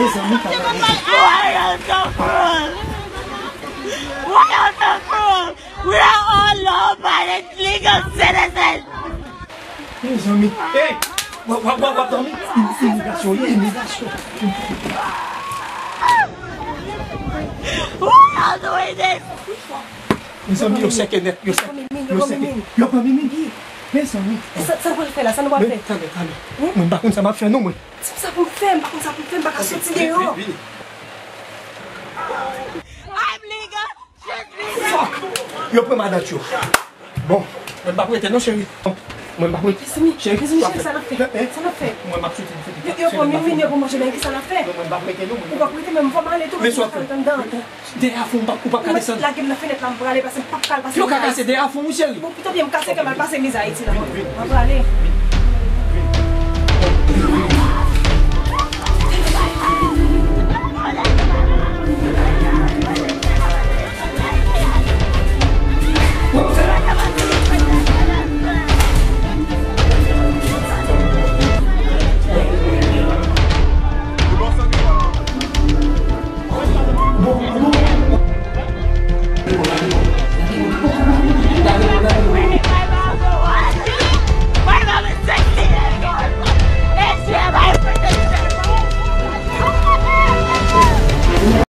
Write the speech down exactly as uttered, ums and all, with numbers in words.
Mezanmi, papa. Why are you so cruel? Why are you so cruel? We are all law-abiding legal citizens. Mezanmi, hey! W ap, w ap, w ap, w ap dòmi? Imigrasyon, wi, imigrasyon. Why are you doing this? Mezanmi, yo sèke nèt, yo sèke, yo sèke. Yo pran Mimi. Mezanmi. Sa, sa nou pral fè la? Sa nou pral fè? Talè, talè. Mwen pa konn sa m ap fè non, mwen. Di m sa pou m fè, m pa konn sa pou m fè, m pa ka soti deyò. Vini, vini. I'm legal. Fuck! Yo pran madanm yo. Bon, mwen pa prete non, cheri. Mwen pa prete. Mezanmi, cheri, mezanmi, cheri, sa n ap fè? Sa n ap fè? Mwen m ap soti, m fè. Yo, yo pran Mimi, yo pran manje, men ki sa n ap fè? Mwen pa prete non, mwen. Ou pa prete, men m fè m ale tou, men sa fè anndan. Dèyè a fon, ou pa, ou pa ka desann. Lage m nan fenèt la, m prale, paske m p ap ka al pase mizè Ayiti. Yo ka kase dèyè a fon, wi, cheri. Bon, tanpri, m kase kè m al pase mizè Ayiti la. M ap prale.